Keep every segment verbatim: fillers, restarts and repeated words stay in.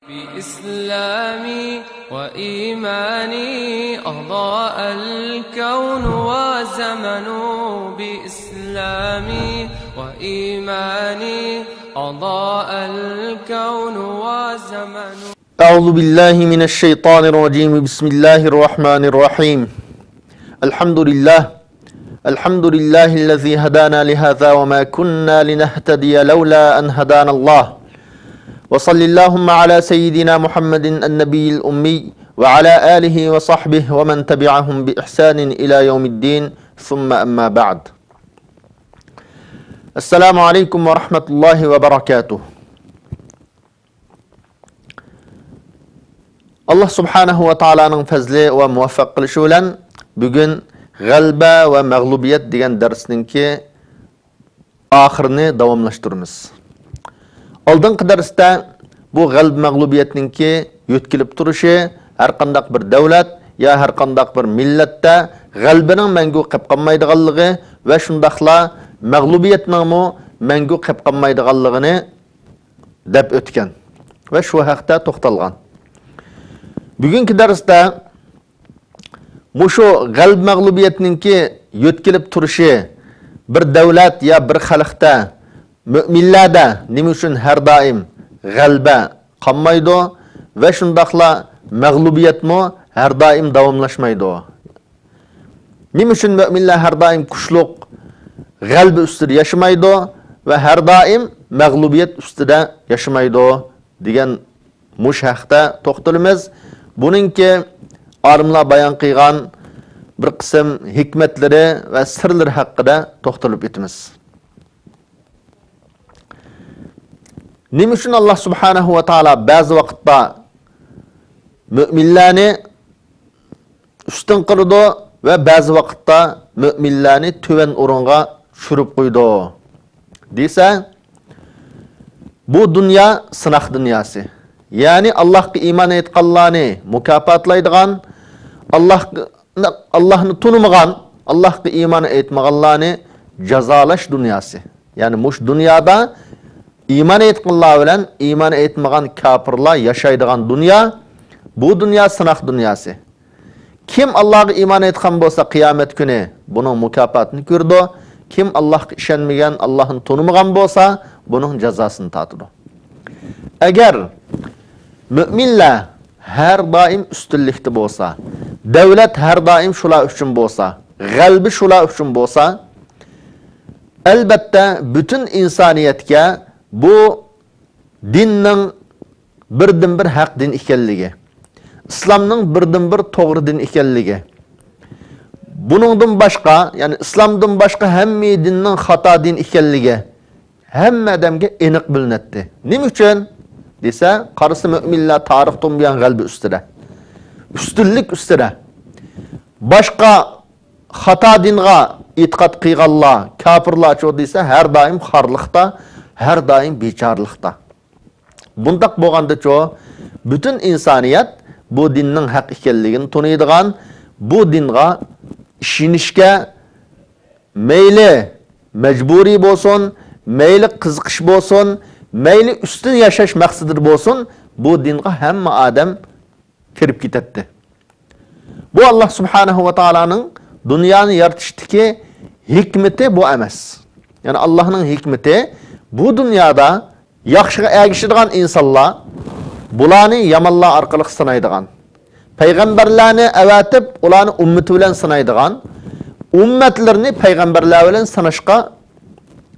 بإسلامي وإيماني أضاء الكون وزمن. بإسلامي وإيماني أضاء الكون وزمن. أعوذ بالله من الشيطان الرجيم. بسم الله الرحمن الرحيم. الحمد لله. الحمد لله الذي هدانا لهذا وما كنا لنهتدي لولا أن هدانا الله. وصل اللهم على سيدنا محمد النبي الأمي وعلى آله وصحبه ومن تبعهم بإحسان إلى يوم الدين. ثم أما بعد. السلام عليكم ورحمة الله وبركاته. ئاللا سۇبھانەھۇ ۋە تائالانىڭ پەزلى ۋە مۇۋەپپەق قىلىشى بىلەن بۈگۈن غەلىبە ۋە مەغلۇبىيەت دېگەن دەرسنىڭكى ئاخىرىنى داۋاملاشتۇرىمىز. ئالدىنقى دەرستە بۇ غەلىبە مەغلۇبىيەتنىڭكى يۆتكىلىپ تۇرۇشى، ھەرقانداق بىر دەۋلەت يا ھەرقانداق بىر مىللەتتە غەلىبىنىڭ مەڭگۈ قېپ قالمايدىغانلىقى ۋە شۇنداقلا مەغلۇبىيەتنىڭمۇ مەڭگۈ قېپ قالمايدىغانلىقىنى دەپ ئۆتكەن ۋە شۇ ھەقتە توختالغان. بۈگۈنكى دەرستە مۇشۇ غەلىبە مەغلۇبىيەتنىڭكى يۆتكىلىپ تۇرۇشى، بىر دەۋلەت يا بىر خەلقتە، مۆمىنلەردە نېمە ئۈچۈن ھەر دائىم غەلىبە قالمايدۇ ۋە شۇنداقلا مەغلۇبىيەتمۇ ھەر دائىم داۋاملاشمايدۇ؟ نېمە ئۈچۈن مۆمىنلەر ھەر دائىم كۈچلۈك، غەلىبە ئۈستىدە ياشىمايدۇ ۋە ھەر دائىم مەغلۇبىيەت ئۈستىدە ياشىمايدۇ دېگەن مۇشۇ ھەقتە توختىلىمىز. بۇنىڭكى ئالىملار بايان قىلغان بىر قىسىم ھېكمەتلىرى ۋە سىرلىرى ھەققىدە توختىلىپ ئۆتىمىز. نېمە ئۈچۈن ئاللا سۇبھانەھۇ ۋە تائالا بەزى ۋاقىتتا مۆمىنلەرنى ئۈستۈن قىلىدۇ ۋە بەزى ۋاقىتتا مۆمىنلەرنى تۆۋەن ئورۇنغا چۈشۈرۈپ قويىدۇ دېسە، بۇ دۇنيا سىناق دۇنياسى. يەنى ئاللاھقا ئىمان ئېيتقانلارنى مۇكاپاتلايدىغان، ئاللاھقا، ئاللاھنى تونۇمىغان، ئاللاھقا ئىمان ئېيتمىغانلارنى جازالاش دۇنياسى. يەنى مۇشۇ دۇنيادا ئىمان ئېيتقانلار بىلەن ئىمان ئېيتمىغان كاپىرلار ياشايدىغان دۇنيا، بۇ دۇنيا سىناق دۇنياسى. كىم ئاللاھقا ئىمان ئېيتقان بولسا، قىيامەت كۈنى بۇنىڭ مۇكاپاتىنى كۆرىدۇ. كىم ئاللاھقا ئىشەنمىگەن، ئاللاھنى تونۇمىغان بولسا، بۇنىڭ جازاسىنى تارتىدۇ. ئەگەر مۆمىنلەر ھەر دائىم ئۈستۈنلۈكتە بولسا، دەۋلەت ھەر دائىم شۇلار ئۈچۈن بولسا، غەلىبە شۇلار ئۈچۈن بولسا، ئەلبەتتە، پۈتۈن ئىنسانىيەتكە بۇ دىننىڭ بىردىنبىر ھەق دىن ئىكەنلىكى، ئىسلامنىڭ بىردىنبىر توغرا دىن ئىكەنلىكى، بۇنىڭدىن باشقا، يەنى ئىسلامدىن باشقا ھەممە دىننىڭ خاتا دىن ئىكەنلىكى ھەممە ئادەمگە ئېنىق بىلىنەتتى. نېمە ئۈچۈن دېسە، قارىسا مۆمىنلەر تارىختىن بۇيان غەلىبە ئۈستىدە، ئۈستۈنلۈك ئۈستىدە. باشقا خاتا دىنغا ئېتىقاد قىلغانلار، كاپىرلارچۇ دېسە، ھەر دائىم خارلىقتا، ھەر دائىم بىچارىلىقتا. بۇنداق بولغاندىچۇ، پۈتۈن ئىنسانىيەت بۇ دىننىڭ ھەق ئىكەنلىكىنى تونۇيدىغان، بۇ دىنغا ئىشىنىشكە مەيلى مەجبۇرىي بولسۇن، مەيلى قىزىقىش بولسۇن، مەيلى ئۈستۈن ياشاش مەقسىتىدە بولسۇن، بۇ دىنغا ھەممە ئادەم كىرىپ كېتەتتى. بۇ ئاللا سۇبھانەھۇ ۋە تائالانىڭ دۇنيانى يارىتىشتىكى ھېكمىتى بۇ ئەمەس. يەنى ئاللانىڭ ھېكمىتى بۇ دۇنيادا ياخشىغا ئەگىشىدىغان ئىنسانلار، بۇلارنى يامانلار ئارقىلىق سىنايدىغان، پەيغەمبەرلەرنى ئەۋەتىپ، ئۇلارنى ئۈممىتى بىلەن سىنايدىغان، ئۈممەتلىرىنى پەيغەمبەرلەر بىلەن سىناشقا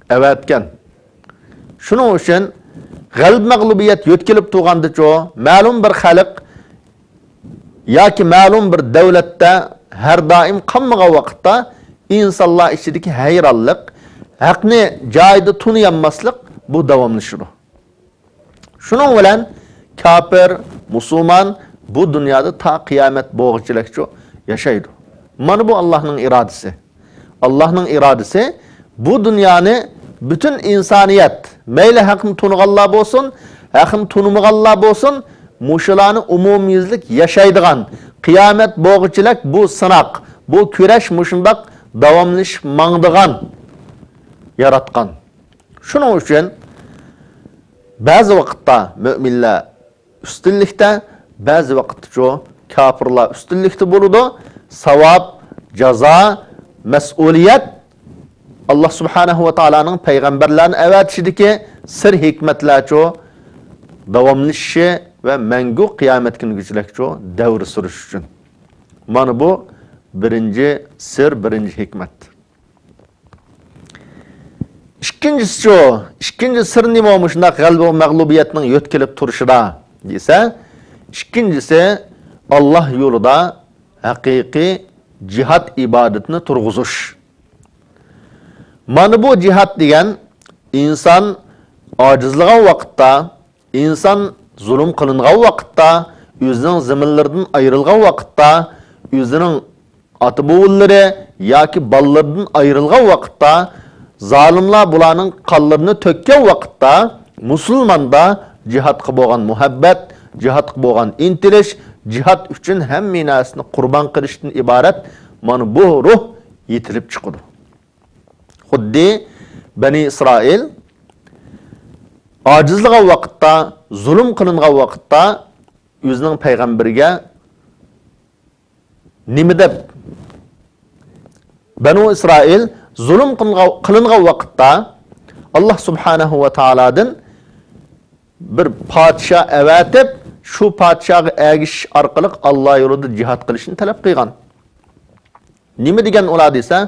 ئەۋەتكەن. شۇنىڭ ئۈچۈن غەلىبە مەغلۇبىيەت يۆتكىلىپ تۇرغاندىچۇ، مەلۇم بىر خەلق ياكى مەلۇم بىر دەۋلەتتە ھەر دائىم قالمىغان ۋاقىتتا ئىنسانلار ئىچىدىكى ھەيرانلىق، ھەقنى جايىدا تونۇيالماسلىق بۇ داۋاملىشىدۇ. شۇنىڭ بىلەن كاپىر، مۇسۇلمان بۇ دۇنيادا تا قىيامەت بولغۇچىلەكچۇ ياشايدۇ. مانا بۇ ئاللانىڭ ئىرادىسى. ئاللانىڭ ئىرادىسى بۇ دۇنيانى پۈتۈن ئىنسانىيەت، مەيلى ھەقنى تونۇغانلار بولسۇن، ھەقنى تونۇمىغانلار بولسۇن، مۇشۇلارنى ئومۇميۈزلۈك ياشايدىغان، قىيامەت بولغۇچىلەك بۇ سىناق، بۇ كۈرەش مۇشۇنداق داۋاملىشىپ ماڭىدىغان ياراتقان. شۇنىڭ ئۈچۈن بەزى ۋاقىتتا مۆمىنلەر ئۈستۈنلۈكتە، بەزى ۋاقىتتىچۇ كاپىرلار ئۈستۈنلۈكتە بولىدۇ. ساۋاب، جازا، مەسئۇلىيەت ئاللا سۇبھانەھۇ ۋە تائالانىڭ پەيغەمبەرلەرنى ئەۋەتىشىدىكى سىر ھېكمەتلەرچۇ داۋاملىشىشى ۋە مەڭگۈ قىيامەت كۈنگىچىلىكچۇ دەۋر سۈرۈش ئۈچۈن. مانا بۇ بىرىنچى سىر، بىرىنچى ھېكمەت. ئىككىنچىسىچۇ، ئىككىنچى سىر نېمە مۇشۇنداق غەلىبە ۋە مەغلۇبىيەتنىڭ يۆتكىلىپ تۇرۇشىدا دېسە، ئىككىنچىسى ئاللا يولىدا ھەقىقىي جىھاد ئىبادىتىنى تۇرغۇزۇش. مانا بۇ جىھاد دېگەن ئىنسان ئاجىزلىغان ۋاقىتتا، ئىنسان زۇلۇم قىلىنغان ۋاقىتتا، ئۆزىنىڭ زېمىنلىرىدىن ئايرىلغان ۋاقىتتا، ئۆزىنىڭ ئاتا-بوۋىلىرى ياكى بالىلىرىدىن ئايرىلغان ۋاقىتتا، زالىملار بۇلارنىڭ قانلىرىنى تۆككەن ۋاقىتتا، مۇسۇلماندا جىھادقا بولغان مۇھەببەت، جىھادقا بولغان ئىنتىلىش، جىھاد ئۈچۈن ھەممە نەرسىنى قۇربان قىلىشتىن ئىبارەت مانا بۇ روھ يېتىلىپ چىقىدۇ. خۇددى بەنى ئىسرائىل ئاجىزلىغان ۋاقىتتا، زۇلۇم قىلىنغان ۋاقىتتا ئۆزىنىڭ پەيغەمبىرىگە نېمە دەپ، بەنۇ ئىسرائىل زۇلۇم قىلىنغان، قىلىنغان ۋاقىتتا ئاللا سۇبھانەھۇ ۋە تائالادىن بىر پادىشاھ ئەۋەتىپ، شۇ پادىشاھقا ئەگىشىش ئارقىلىق ئاللا يولىدا جىھاد قىلىشنى تەلەپ قىلغان. نېمە دېگەن ئۇلار دېسە،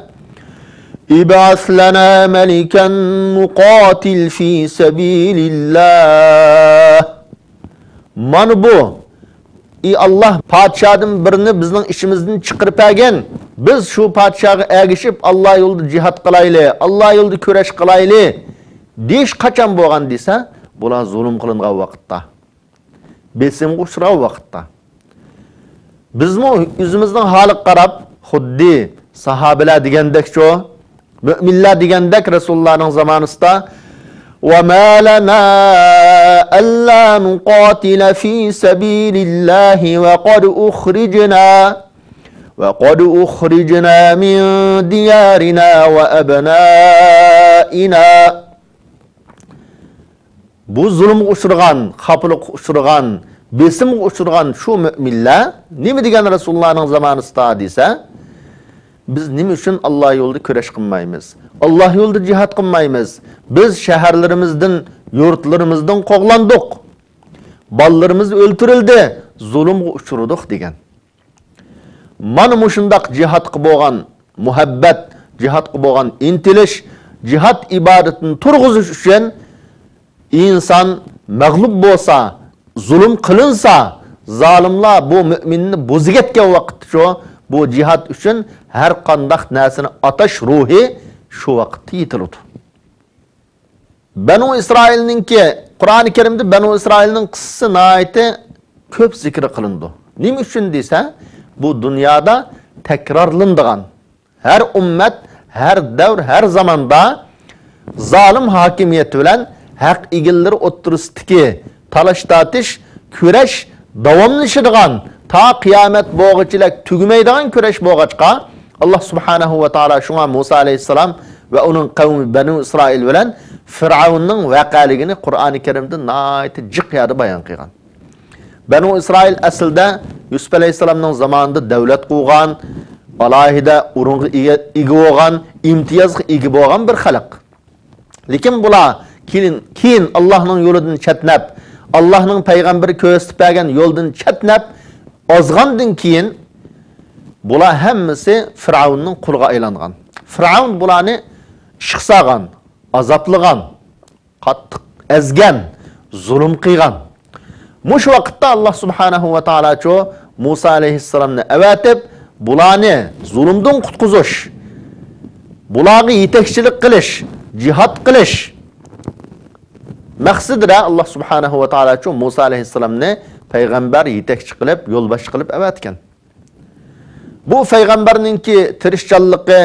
ابعث لنا ملكا نقاتل في سبيل الله. مانا بۇ، ئى ئاللا، پادىشاھدىن بىرنى بىزنىڭ ئىچىمىزدىن چىقىرىپ بەرگىن. بىز شۇ پادىشاھقا ئەگىشىپ ئاللا يولىدا جىھاد قىلايلى، ئاللا يولىدا كۈرەش قىلايلى دېيىش قاچان بولغان دېسە، بۇلار زۇلۇم قىلىنغان ۋاقىتتا. بېسىمغا ئۇچرىغان ۋاقىتتا. بىزمۇ ئۆزىمىزنىڭ ھالىغا قاراپ، خۇددى ساھابىلەر دېگەندەكچۇ، مۆمىنلەر دېگەندەك رەسۇلۇللانىڭ زامانىسىدا، وما لنا ألا نقاتل في سبيل الله وقد أخرجنا، وقد أخرجنا من ديارنا وأبنائنا. بۇ زۇلۇمغا ئۇچرىغان، خاپىلىققا ئۇچرىغان، بېسىمغا ئۇچرىغان شۇ مۆمىنلەر نېمە دېگەن رەسۇلۇللانىڭ زامانىسىدا دېسە، بىز نېمە ئۈچۈن ئاللا يولىدا كۈرەش قىلمايمىز؟ ئاللا يولىدا جىھاد قىلمايمىز؟ بىز شەھەرلىرىمىزدىن، يۇرتلىرىمىزدىن قوغلاندۇق. بالىلىرىمىز ئۆلتۈرۈلدى، زۇلۇمغا ئۇچرىدۇق دېگەن. مانا مۇشۇنداق جىھادقا بولغان مۇھەببەت، جىھادقا بولغان ئىنتىلىش، جىھاد ئىبادىتىنى تۇرغۇزۇش ئۈچۈن ئىنسان مەغلۇپ بولسا، زۇلۇم قىلىنسا، زالىملار بۇ مۆمىننى بۇزۇپ كەتكەن ۋاقىتتىچۇ، بۇ جىھاد ئۈچۈن ھەر قانداق نەرسىنى ئاتاش روھى شۇ ۋاقىتتا يېتىلىدۇ. بەنۇ ئىسرائىلنىڭكى، قۇرئانى كەرىمدە بەنۇ ئىسرائىلنىڭ قىسسىسى ناھايىتى كۆپ زىكىر قىلىنىدۇ. نېمە ئۈچۈن دېسە، بۇ دۇنيادا تەكرارلىنىدىغان، ھەر ئۈممەت، ھەر دەۋر، ھەر زاماندا زالىم ھاكىمىيەت بىلەن ھەق ئىگىلىرى ئوتتۇرىسىدىكى تالاش-تارتىش، كۈرەش داۋاملىشىدىغان، تا قىيامەت بولغۇچىلەك تۈگىمەيدىغان كۈرەش بولغاچقا، ئاللا سۇبھانەھۇ ۋە تائالا شۇڭا مۇسا ئەلەيھىسسالام ۋە ئۇنىڭ قەۋمى بەنۇ ئىسرائىل بىلەن فىرئەۋننىڭ ۋەقەلىكىنى قۇرئانى كەرىمدە ناھايىتى جىق يەردە بايان قىلغان. بەنۇ ئىسرائىل ئەسلىدە يۈسۈپ ئەلەيھىسسالامنىڭ زامانىدا دەۋلەت قۇرغان، ئالاھىدە ئورۇنغا ئىگە، ئىگە بولغان، ئىمتىيازغا ئىگە بولغان بىر خەلق. لېكىن بۇلار كېيىن، كېيىن ئاللاھنىڭ يولىدىن چەتنەپ، ئاللاھنىڭ پەيغەمبىرى كۆرسىتىپ بەرگەن يولدىن چەتنەپ ئازغاندىن كېيىن، بۇلار ھەممىسى فىرئەۋننىڭ قۇلىغا ئايلانغان. فىرئەۋن بۇلارنى ئىشقا سالغان، ئازابلىغان، قاتتىق ئەزگەن، زۇلۇم قىلغان. مۇشۇ ۋاقىتتا ئاللا سۇبھانەھۇ ۋە تائالاچۇ مۇسا ئەلەيھىسسالامنى ئەۋەتىپ، بۇلارنى زۇلۇمدىن قۇتقۇزۇش، بۇلارغا يېتەكچىلىك قىلىش، جىھاد قىلىش مەقسىتىدە ئاللا سۇبھانەھۇ ۋە تائالاچۇ مۇسا ئەلەيھىسسالامنى پەيغەمبەر، يېتەكچى قىلىپ، يولباشچى قىلىپ ئەۋەتكەن. بۇ پەيغەمبەرنىڭكى تىرىشچانلىقى،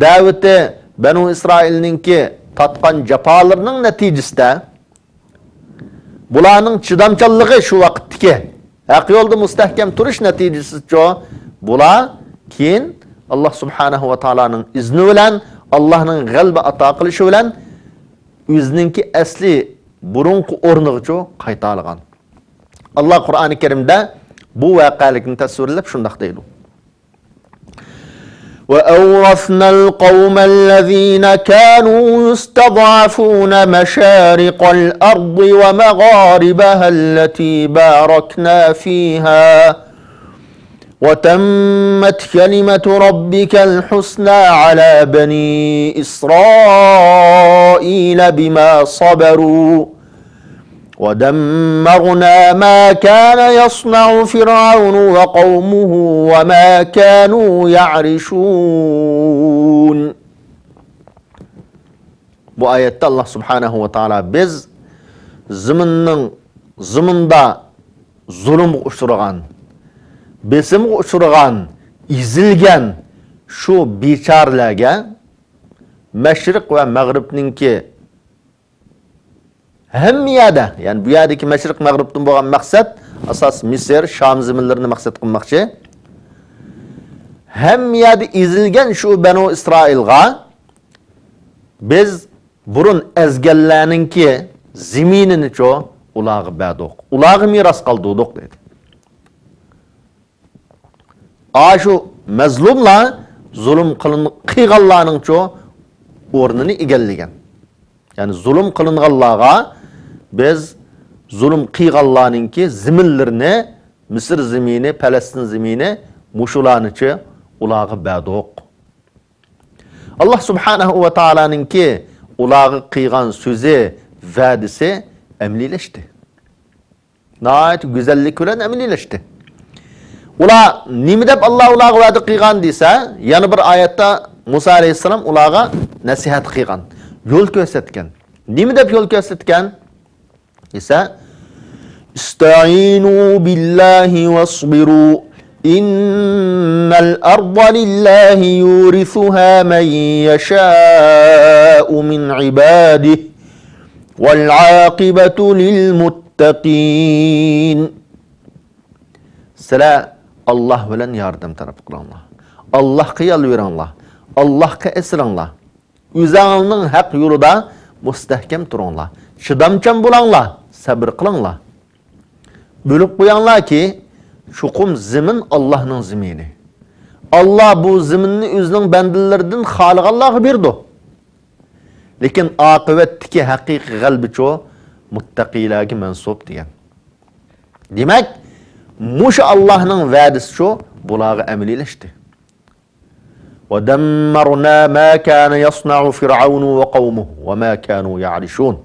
دەۋىتى، بەنۇ ئىسرائىلنىڭكى تارتقان جاپالىرىنىڭ نەتىجىسىدە، بۇلارنىڭ چىدامچانلىقى شۇ ۋاقىتتىكى ھەق يولدا مۇستەھكەم تۇرۇش نەتىجىسىچۇ، بۇلار كېيىن ئاللا سۇبھانەھۇ ۋە تائالانىڭ ئىزنى بىلەن، ئاللانىڭ غەلىبە ئاتا قىلىشى بىلەن ئۆزىنىڭكى ئەسلى بۇرۇنقى ئورنىغىچۇ قايتالىغان. ئاللا قۇرئانى كەرىمدە بۇ ۋەقەلىكنى تەسۋىرلەپ شۇنداق دەيدۇ. وأورثنا القوم الذين كانوا يستضعفون مشارق الأرض ومغاربها التي باركنا فيها وتمت كلمة ربك الحسنى على بني إسرائيل بما صبروا ودمرنا ما كان يصنع فرعون وقومه وما كانوا يعرشون. بۇ ئايەتتە ئاللا سۇبھانەھۇ ۋە تائالا بىز زېمىننىڭ، زېمىندا زۇلۇمغا ئۇچرىغان، بېسىمغا ئۇچرىغان، ئېزىلگەن شۇ بىچارىلەرگە مەشرىق ۋە مەغرىبنىڭكى ھەممە يەردە، يەنى بۇ يەردىكى مەشرىق مەغرىبتىن بولغان مەقسەت ئاساسىي مىسىر، شام زېمىنلىرىنى مەقسەت قىلماقچى. ھەممە يەردە ئېزىلگەن شۇ بەنۇ ئىسرائىلغا بىز بۇرۇن ئەزگەنلەرنىڭكى زېمىنىنىچۇ ئۇلارغا بەردۇق، ئۇلارغا مىراس قالدۇردۇق دېدى. ئاشۇ مەزلۇملار زۇلۇم قىلىن-، قىلغانلارنىڭچۇ ئورنىنى ئىگىلىگەن. يەنى زۇلۇم قىلىنغانلارغا بىز زۇلۇم قىلغانلارنىڭكى زېمىنلىرىنى، مىسىر زېمىنى، پەلەستىن زېمىنى، مۇشۇلارنىچۇ ئۇلارغا بەردۇق. ئاللا سۇبھانەھۇ ۋە تائالانىڭكى ئۇلارغا قىلغان سۆزى، ۋەدىسى ئەمەلىيلەشتى. ناھايىتى گۈزەللىك بىلەن ئەمەلىيلەشتى. ئۇلار نېمە دەپ ئاللا ئۇلارغا ۋەدە قىلغان دېسە، يەنە بىر ئايەتتە مۇسا ئەلەيھىسسالام ئۇلارغا نەسىھەت قىلغان، يول كۆرسەتكەن. نېمە دەپ يول كۆرسەتكەن دېسە، استعينوا بالله واصبروا إن الأرض لله يورثها من يشاء من عباده والعاقبة للمتقين. سىلەر ئاللا بىلەن ياردەم تەلەپ قىلىڭلار. ئاللاغا يالۋۇرۇڭلار. ئاللاغا ئېسىلىڭلار. ئۆزۈڭلارنىڭ ھەق يولىدا مۇستەھكەم تۇرۇڭلار. چىدامچان بولۇڭلار. سەبرى قىلىڭلار. بىلىپ قويۇڭلاركى، چوقۇم زېمىن ئاللانىڭ زېمىنى. ئاللا بۇ زېمىننى ئۆزىنىڭ بەندىلىرىدىن خالىغانلارغا بېرىدۇ. لېكىن ئاقىۋەتتىكى ھەقىقىي غەلىبىچۇ مۇتتەقىيلەرگە مەنسۇپ دېگەن. دېمەك، مۇشۇ ئاللانىڭ ۋەدىسىچۇ بۇلارغا ئەمەلىيلەشتى. ودمرنا ما كان يصنع فرعون وقومه وما كانوا يعرشون.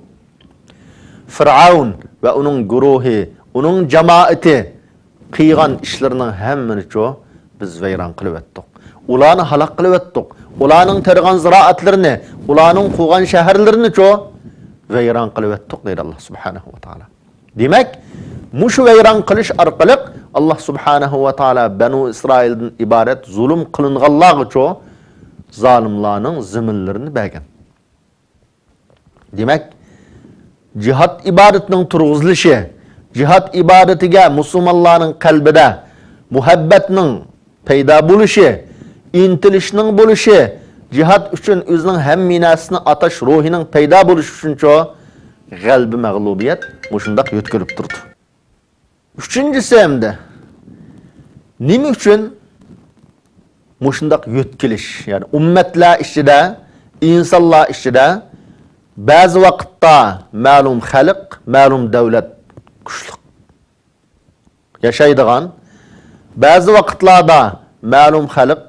فىرئەۋن ۋە ئۇنىڭ گۇرۇھى، ئۇنىڭ جامائىتى قىلغان ئىشلىرىنىڭ ھەممىنىچۇ بىز ۋەيران قىلىۋەتتۇق. ئۇلارنى ھالاك قىلىۋەتتۇق. ئۇلارنىڭ تېرىغان زىرائەتلىرىنى، ئۇلارنىڭ قۇرغان شەھەرلىرىنىچۇ ۋەيران قىلىۋەتتۇق دەيدۇ ئاللا سۇبھانەھۇ ۋە تائالا. دېمەك، مۇشۇ ۋەيران قىلىش ئارقىلىق ئاللا سۇبھانەھۇ ۋە تائالا بەنۇ ئىسرائىلدىن ئىبارەت زۇلۇم قىلىنغانلارغىچۇ زالىملارنىڭ زېمىنلىرىنى بەرگەن. دېمەك، جىھاد ئىبادىتىنىڭ تۇرغۇزۇلۇشى، جىھاد ئىبادىتىگە مۇسۇلمانلارنىڭ قەلبىدە مۇھەببەتنىڭ پەيدا بولۇشى، ئىنتىلىشنىڭ بولۇشى، جىھاد ئۈچۈن ئۆزىنىڭ ھەممە نەرسىسىنى ئاتاش روھىنىڭ پەيدا بولۇشى ئۈچۈنچۇ غەلىبە، مەغلۇبىيەت مۇشۇنداق يۆتكىلىپ تۇرىدۇ. ئۈچىنچىسى ئەمدى، نېمە ئۈچۈن مۇشۇنداق يۆتكىلىش؟ يەنى ئۈممەتلەر ئىچىدە، ئىنسانلار ئىچىدە بەزى ۋاقىتتا مەلۇم خەلق، مەلۇم دەۋلەت كۈچلۈك ياشايدىغان، بەزى ۋاقىتلاردا مەلۇم خەلق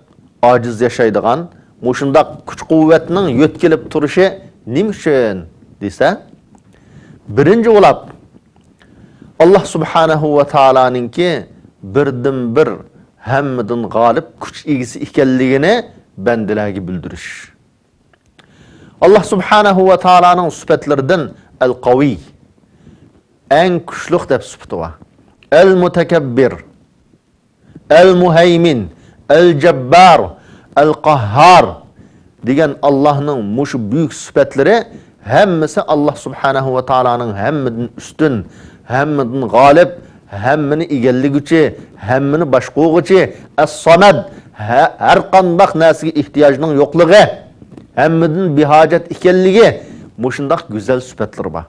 ئاجىز ياشايدىغان، مۇشۇنداق كۈچ-قۇۋۋەتنىڭ يۆتكىلىپ تۇرۇشى نېمە ئۈچۈن دېسە، بىرىنچى بولۇپ، ئاللا سۇبھانەھۇ ۋە تائالانىڭكى بىردىنبىر، ھەممىدىن غالىب كۈچ ئىگىسى ئىكەنلىكىنى بەندىلەرگە بىلدۈرۈش. ئاللا سۇبھانەھۇ ۋە تائالانىڭ سۈپەتلىرىدىن ئەل-قەۋىي، ئەڭ كۈچلۈك دەپ سۈپىتى بار. ئەل-مۇتەكەببىر، ئەل-مۇھەيمىن، ئەل-جەببار، ئەل-قەھھار دېگەن ئاللانىڭ مۇشۇ بۈيۈك سۈپەتلىرى ھەممىسى ئاللا سۇبھانەھۇ ۋە تائالانىڭ ھەممىدىن ئۈستۈن، ھەممىدىن غالىب، ھەممىنى ئىگىلىگۈچى، ھەممىنى باشقۇرغۇچى، ئەس-سەمەد، ھە-، ھەر قانداق نەرسىگە ئېھتىياجنىڭ يوقلۇقى، ھەممىدىن بىھاجەت ئىكەنلىكى، مۇشۇنداق گۈزەل سۈپەتلىرى بار.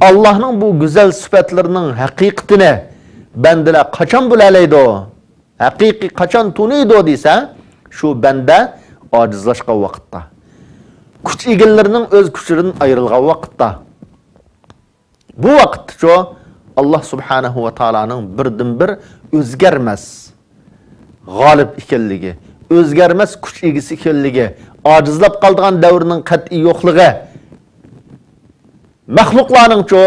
ئاللاھنىڭ بۇ گۈزەل سۈپەتلىرىنىڭ ھەقىقىتىنى بەندىلەر قاچان بىلەلەيدۇ؟ ھەقىقىي قاچان تونۇيدۇ دېسە، شۇ بەندە ئاجىزلاشقان ۋاقىتتا، كۈچ ئىگىلىرىنىڭ ئۆز كۈچىدىن ئايرىلغان ۋاقىتتا. بۇ ۋاقىتتىچۇ ئاللاھ سۇبھانەھۇ ۋە تائالانىڭ بىردىنبىر ئۆزگەرمەس غالىب ئىكەنلىكى، ئۆزگەرمەس كۈچ ئىگىسى ئىكەنلىكى، ئاجىزلاپ قالىدىغان دەۋرىنىڭ قەتئىي يوقلۇقى، مەخلۇقلارنىڭچۇ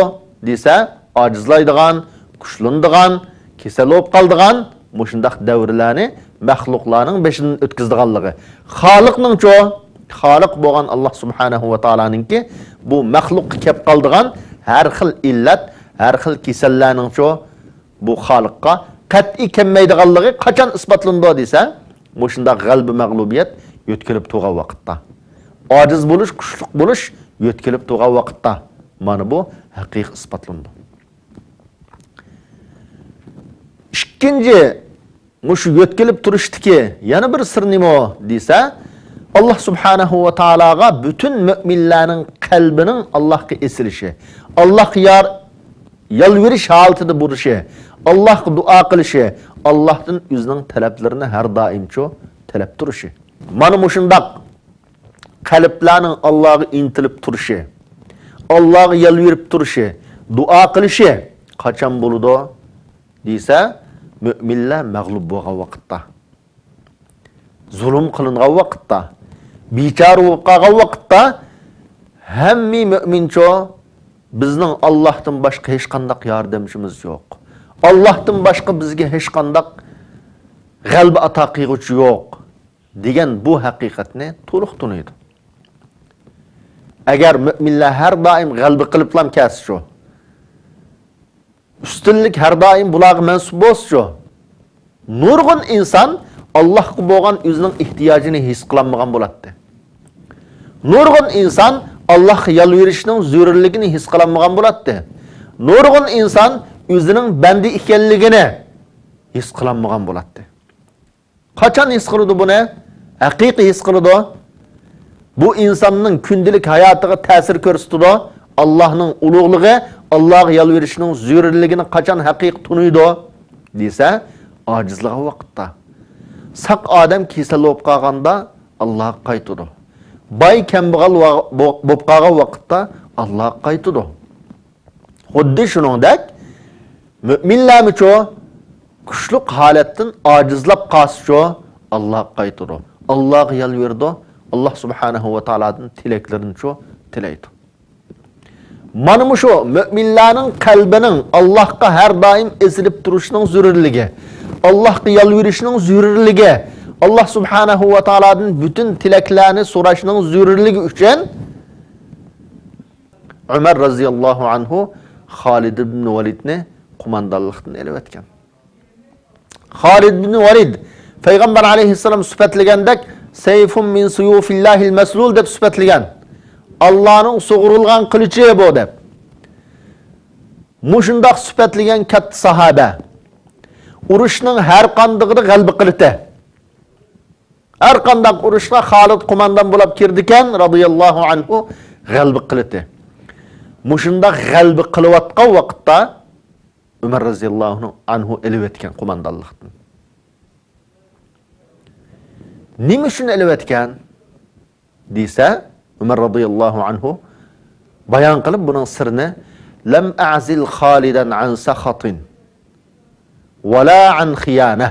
دېسە، ئاجىزلايدىغان، كۈچلىنىدىغان، كېسەل بولۇپ قالىدىغان مۇشۇنداق دەۋرلەرنى مەخلۇقلارنىڭ بېشىدىن ئۆتكۈزىدىغانلىقى. خالىقنىڭچۇ، خالىق بولغان ئاللاھ سۇبھانەھۇ ۋە تائالانىڭكى بۇ مەخلۇققا كەپ قالىدىغان ھەر خىل ئىللەت، ھەر خىل كېسەللەرنىڭچۇ بۇ خالىققا قەتئىي كەلمەيدىغانلىقى قاچان ئىسپاتلىنىدۇ دېسە، مۇشۇنداق غەلىبە مەغلۇبىيەت يۆتكىلىپ تۇرغان ۋاقىتتا، ئاجىز بولۇش، كۈچلۈك بولۇش يۆتكىلىپ تۇرغان ۋاقىتتا. مانا بۇ ھەقىقىي ئىسپاتلىنىدۇ. ئىككىنچى، مۇشۇ يۆتكىلىپ تۇرۇشتىكى يەنە بىر سىر نېمە دېسە، ئاللاھ سۇبھانەھۇ ۋە تائالاغا پۈتۈن مۆمىنلەرنىڭ قەلبىنىڭ ئاللاھقا ئېسىلىشى، ئاللاھقا يار-، يالۋۇرۇش ھالىتىدە بولۇشى، ئاللاھقا دۇئا قىلىشى، ئاللاھتىن ئۆزىنىڭ تەلەپلىرىنى ھەر دائىمچۇ تەلەپ تۇرۇشى. مانا مۇشۇنداق قەلبلەرنىڭ ئاللاھقا ئىنتىلىپ تۇرۇشى، ئاللاھقا يالۋۇرۇپ تۇرۇشى، دۇئا قىلىشى قاچان بولىدۇ دېسە، مۆمىنلەر مەغلۇپ بولغان ۋاقىتتا، زۇلۇم قىلىنغان ۋاقىتتا، بىچارە بولۇپ قالغان ۋاقىتتا، ھەممە مۆمىنچۇ، بىزنىڭ ئاللاھتىن باشقا ھېچقانداق ياردەمچىمىز يوق، ئاللاھتىن باشقا بىزگە ھېچقانداق غەلىبە ئاتا قىلغۇچى يوق دېگەن بۇ ھەقىقەتنى تولۇق تونۇيدۇ. ئەگەر مۆمىنلەر ھەر دائىم غەلىبە قىلىپلام كەلسىچۇ، ئۈستۈنلۈك ھەر دائىم بۇلارغا مەنسۇپ بولسىچۇ، نۇرغۇن ئىنسان ئاللاھقا بولغان ئۆزىنىڭ ئېھتىياجىنى ھېس قىلالمىغان بولاتتى. نۇرغۇن ئىنسان ئاللاھقا يالۋۇرۇشنىڭ زۆرۈرلۈكىنى ھېس قىلالمىغان بولاتتى. نۇرغۇن ئىنسان ئۆزىنىڭ بەندە ئىكەنلىكىنى ھېس قىلالمىغان بولاتتى. قاچان ھېس قىلىدۇ بۇنى؟ ھەقىقىي ھېس قىلىدۇ. بۇ ئىنساننىڭ كۈندىلىك ھاياتىغا تەسىر كۆرسىتىدۇ. ئاللاھنىڭ ئۇلۇغلۇقى، ئاللاھقا يالۋۇرۇشنىڭ زۆرۈرلۈكىنى قاچان ھەقىقىي تونۇيدۇ دېسە، ئاجىزلىغان ۋاقىتتا. ساق ئادەم كېسەل بولۇپ قالغاندا ئاللاھقا قايتىدۇ. باي كەمبەغەل ۋا-، بو-، بولۇپ قالغان ۋاقىتتا ئاللاھقا قايتىدۇ. خۇددى شۇنىڭدەك، مۆمىنلەرمۇچۇ كۈچلۈك ھالەتتىن ئاجىزلاپ قالسىچۇ، ئاللاھقا قايتىدۇ. ئاللاھقا يالۋۇرىدۇ. ئاللاھ سۇبھانەھۇ ۋە تائالادىن تىلەكلىرىنىچۇ تىلەيدۇ. مانا مۇشۇ مۆمىنلەرنىڭ قەلبىنىڭ ئاللاھقا ھەر دائىم ئېسىلىپ تۇرۇشنىڭ زۆرۈرلۈكى، ئاللاھقا يالۋۇرۇشنىڭ زۆرۈرلۈكى، ئاللاھ سۇبھانەھۇ ۋە تائالادىن پۈتۈن تىلەكلەرنى سوراشنىڭ زۆرۈرلۈكى ئۈچۈن، ئۆمەر رەزىياللاھۇ ئەنھۇ خالىد ئىبن ۋەلىدنى قوماندانلىقتىن ئېلىۋەتكەن. خالىد ئىبن ۋەلىد پەيغەمبەر ئەلەيھىسسالام سۈپەتلىگەندەك، سەيفۇم مىن سۇيۇفىللاھىل مەسلۇل دەپ سۈپەتلىگەن. ئاللانىڭ سۇغۇرۇلغان قىلىچى بۇ دەپ. مۇشۇنداق سۈپەتلىگەن كاتتا ساھابە ئۇرۇشنىڭ ھەر قاندىقىدا غەلىبە قىلىتى. ھەر قانداق ئۇرۇشقا خالىد قوماندان بولاپ كىردىكەن، رازىياللاھۇ ئەنھۇ، غەلىبە قىلىتى. مۇشۇنداق غەلىبە قىلىۋاتقان ۋاقىتتا ئۆمەر رازىياللاھۇ ئەنھۇ ئېلىۋەتكەن قوماندانلىقتىن. نېمە ئۈچۈن ئېلىۋەتكەن دېسە، ئۆمەر رازىياللاھۇ ئەنھۇ بايان قىلىپ بۇنىڭ سىرىنى، لم أعزل خالدا عن سخط ولا عن خيانة،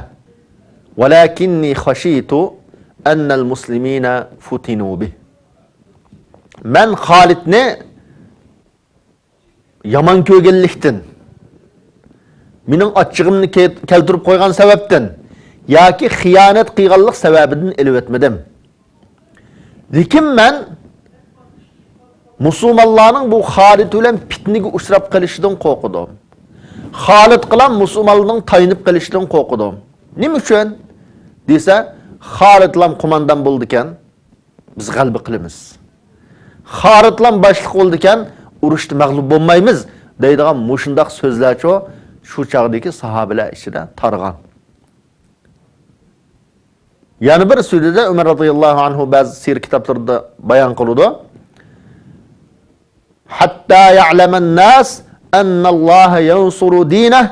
ولكني خشيت أن المسلمين فتنوا به. مەن خالىدنى يامان كۆرگەنلىكتىن، مېنىڭ ئاچچىقىمنى كەلتۈرۈپ قويغان سەۋەبتىن ياكى خىيانەت قىلغانلىق سەۋەبىدىن ئېلىۋەتمىدىم. لېكىن مەن مۇسۇلمانلارنىڭ بۇ خالىد بىلەن پىتنىگە ئۇچراپ قېلىشىدىن قورقىدىم. خالىدقىلا مۇسۇلمانلارنىڭ تايىنىپ قېلىشىدىن قورقىدىم. نېمە ئۈچۈن دېسە، خالىدلا قوماندان بولىدىكەن، بىز غەلىبە قىلىمىز. خالىدلا باشلىق بولىدىكەن، ئۇرۇشتا مەغلۇپ بولمايمىز دەيدىغان مۇشۇنداق سۆزلەرچۇ شۇ چاغدىكى ساھابىلەر ئىچىدە تارىغان. يەنە بىر سۈرىدە ئۆمەر رازىياللاھۇ ئەنھۇ بەزى سىيرە كىتابلىرىدا بايان قىلىدۇ. حتى يعلم الناس أن الله ينصر دينه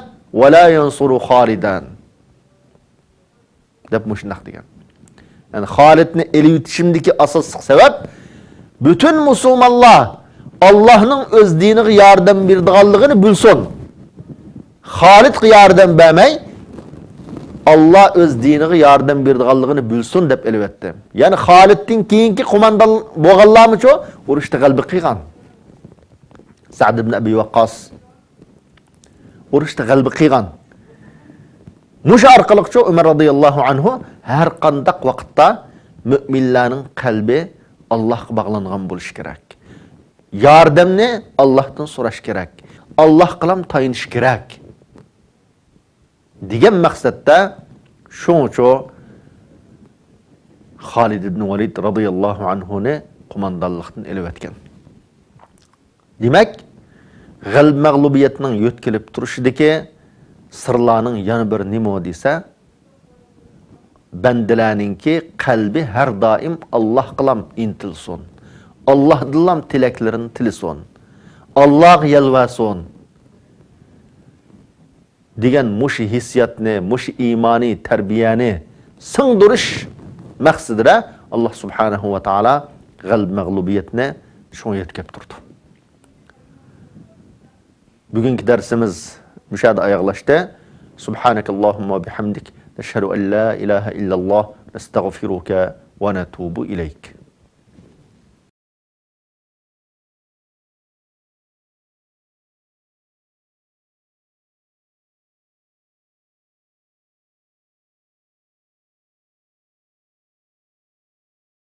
ولا ينصر خالدا، دەپ مۇشۇنداق دېگەن. يەنى خالىدنى ئېلىۋېتىشىمدىكى ئاساسلىق سەۋەب، پۈتۈن مۇسۇلمانلار ئاللاھنىڭ ئۆز دىنىغا ياردەم بېرىدىغانلىقىنى بىلسۇن. خالىدقا ياردەم بەرمەي، ئاللا ئۆز دىنىغا ياردەم بېرىدىغانلىقىنى بىلسۇن دەپ ئېلىۋەتتى. يەنى خالىدتىن كېيىنكى قوماندان بولغانلارمۇچۇ ئۇرۇشتا غەلىبە قىلغان؟ سەئد ئىبن ئەبى ۋەققاس ئۇرۇشتا غەلىبە قىلغان. مۇشۇ ئارقىلىقچۇ ئۆمەر رازىياللاھۇ ئەنھۇ ھەر قانداق ۋاقىتتا مۆمىنلەرنىڭ قەلبى ئاللاھقا باغلانغان بولۇشى كېرەك. ياردەمنى ئاللاھتىن سوراش كېرەك. ئاللاھقىلام تايىنىش كېرەك دېگەن مەقسەتتە، شۇڭىچۇ خالىد ئىبن ۋەلىد رازىياللاھۇ ئەنھۇنى قوماندانلىقتىن ئېلىۋەتكەن. دېمەك، غەلىبە مەغلۇبىيەتنىڭ يۆتكىلىپ تۇرۇشىدىكى سىرلارنىڭ يەنە بىرى نېمە دېسە، بەندىلەرنىڭكى قەلبى ھەر دائىم ئاللاھقىلام ئىنتىلسۇن، ئاللاھدىنلام تىلەكلىرىنى تىلىسۇن، ئاللاھقا يالۋارسۇن دېگەن مۇشۇ ھېسسىياتنى، مۇشۇ ئىمانىي تەربىيەنى سىڭدۈرۈش مەقسىتىدە ئاللاھ سۇبھانەھۇ ۋە تائالا غەلىبە مەغلۇبىيەتنى شۇڭا يۆتكەپ تۇرىدۇ. بۈگۈنكى دەرسىمىز مۇشۇ يەردە ئاياغلاشتى. سبحانك اللهم وبحمدك، نشهد أن لا إله إلا الله، نستغفرك ونتوب إليك.